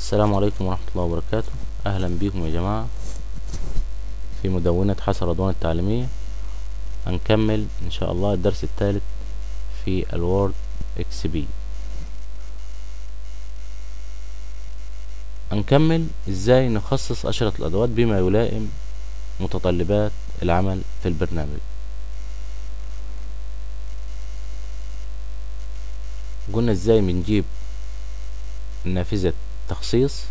السلام عليكم ورحمة الله وبركاته. أهلا بكم يا جماعة في مدونة حسن رضوان التعليمية. هنكمل إن شاء الله الدرس الثالث في ال Word XP. هنكمل إزاي نخصص أشرطة الأدوات بما يلائم متطلبات العمل في البرنامج. قلنا إزاي بنجيب نافذة تخصيص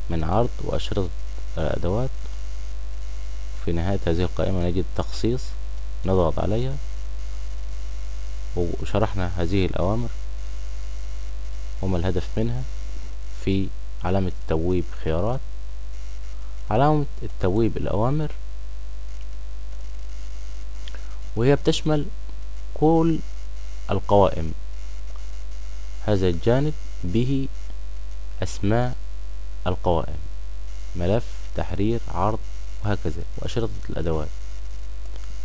من عرض وأشرطة الأدوات. في نهاية هذه القائمة نجد تخصيص، نضغط عليها، وشرحنا هذه الأوامر وما الهدف منها. في علامة التبويب خيارات، علامة التبويب الأوامر، وهي بتشمل كل القوائم. هذا الجانب به أسماء القوائم، ملف، تحرير، عرض، وهكذا، وأشرطة الأدوات،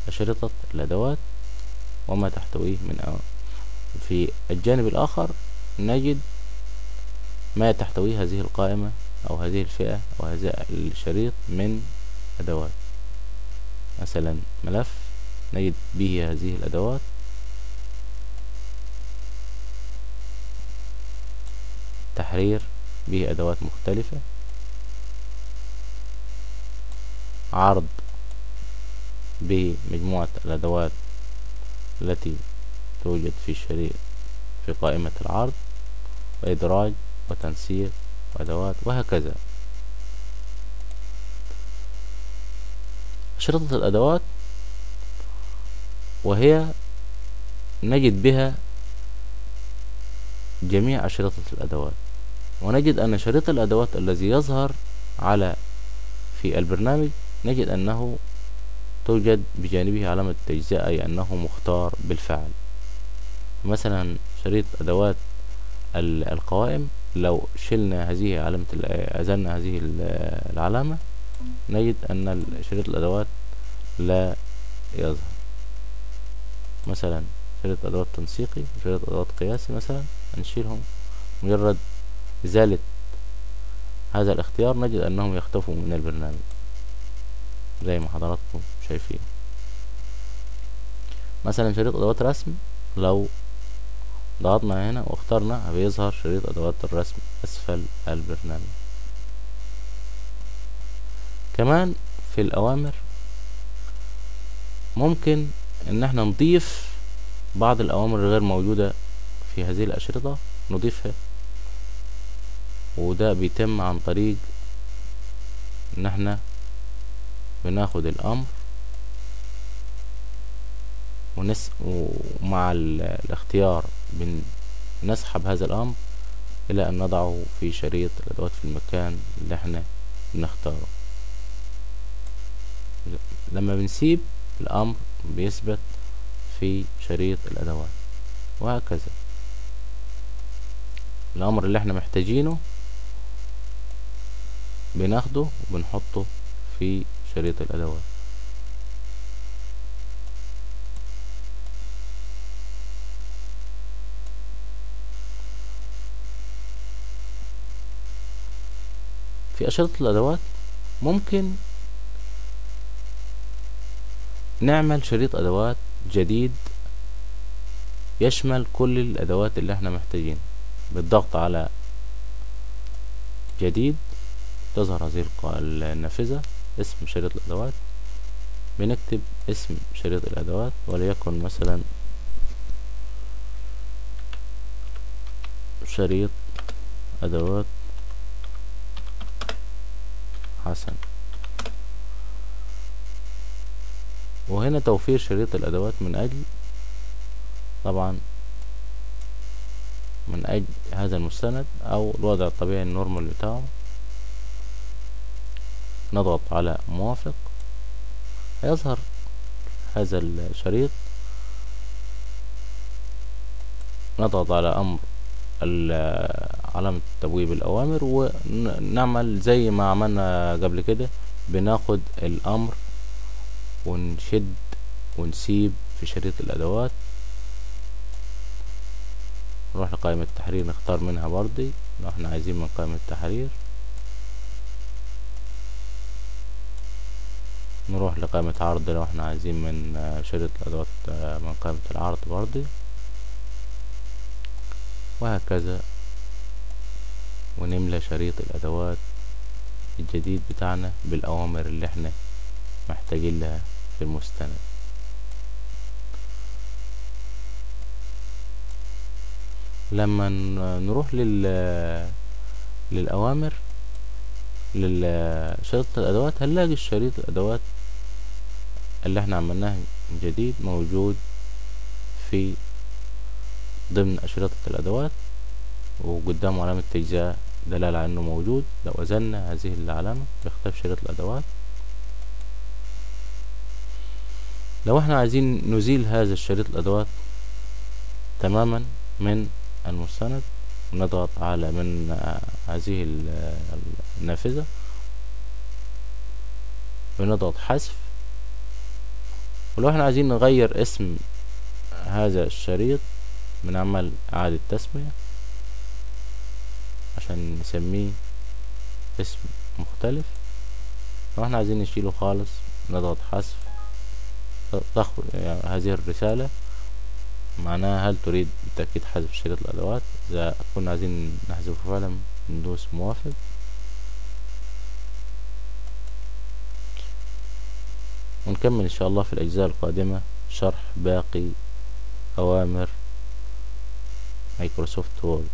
أشرطة الأدوات وما تحتويه من أوامر. في الجانب الآخر نجد ما تحتويه هذه القائمة أو هذه الفئة أو هذا الشريط من أدوات. مثلا ملف نجد به هذه الأدوات، تحرير به أدوات مختلفة، عرض بمجموعة الأدوات التي توجد في الشريط في قائمة العرض، وإدراج وتنسيق وأدوات، وهكذا. أشرطة الأدوات وهي نجد بها جميع أشرطة الأدوات، ونجد أن شريط الأدوات الذي يظهر على في البرنامج نجد أنه توجد بجانبه علامة تجزئة، أي أنه مختار بالفعل. مثلا شريط أدوات القوائم لو شلنا هذه علامة، أزلنا هذه العلامة، نجد أن شريط الأدوات لا يظهر. مثلا شريط أدوات تنسيقي وشريط أدوات قياسي مثلا نشيلهم، مجرد إزالة هذا الاختيار نجد أنهم يختفوا من البرنامج زي ما حضراتكم شايفين. مثلا شريط أدوات رسم لو ضغطنا هنا واخترنا بيظهر شريط أدوات الرسم أسفل البرنامج. كمان في الأوامر ممكن إن احنا نضيف بعض الأوامر الغير موجودة في هذه الأشرطة نضيفها، وده بيتم عن طريق إن احنا بناخد الأمر ومع الاختيار بنسحب هذا الأمر إلى أن نضعه في شريط الأدوات في المكان اللي احنا بنختاره. لما بنسيب الأمر بيثبت في شريط الأدوات، وهكذا. الأمر اللي احنا محتاجينه بناخده وبنحطه في شريط الأدوات. في أشرطة الأدوات ممكن نعمل شريط أدوات جديد يشمل كل الأدوات اللي احنا محتاجينها. بالضغط على جديد تظهر هذه النافذة، اسم شريط الأدوات، بنكتب اسم شريط الأدوات وليكن مثلا شريط أدوات حسن. وهنا توفير شريط الأدوات من أجل، طبعا من أجل هذا المستند أو الوضع الطبيعي النورمال بتاعه. نضغط على موافق، هيظهر هذا الشريط. نضغط على أمر علامة تبويب الأوامر ونعمل زي ما عملنا قبل كده، بناخد الأمر ونشد ونسيب في شريط الأدوات. نروح لقائمة التحرير نختار منها بردي، لو احنا عايزين من قائمة التحرير، نروح لقائمة عرض لو احنا عايزين من شريط الأدوات من قائمة العرض برضه، وهكذا. ونملى شريط الأدوات الجديد بتاعنا بالأوامر اللي احنا محتاجين لها في المستند. لما نروح للأوامر لشريط الأدوات هنلاقي الشريط الأدوات اللي احنا عملناه جديد موجود في ضمن أشرطة الأدوات، وقدامه علامة تجزئة دلالة على انه موجود. لو أزلنا هذه العلامة بيختفي شريط الأدوات. لو احنا عايزين نزيل هذا الشريط الأدوات تماما من المستند، نضغط على من هذه النافذة بنضغط حذف. ولو احنا عايزين نغير اسم هذا الشريط بنعمل إعادة تسمية عشان نسميه اسم مختلف. لو احنا عايزين نشيله خالص نضغط حذف. تخرج هذه الرسالة معناها هل تريد بالتأكيد حذف شريط الأدوات؟ إذا كنا عايزين نحذفه فعلا ندوس موافق. ونكمل إن شاء الله في الأجزاء القادمة شرح باقي أوامر مايكروسوفت وورد.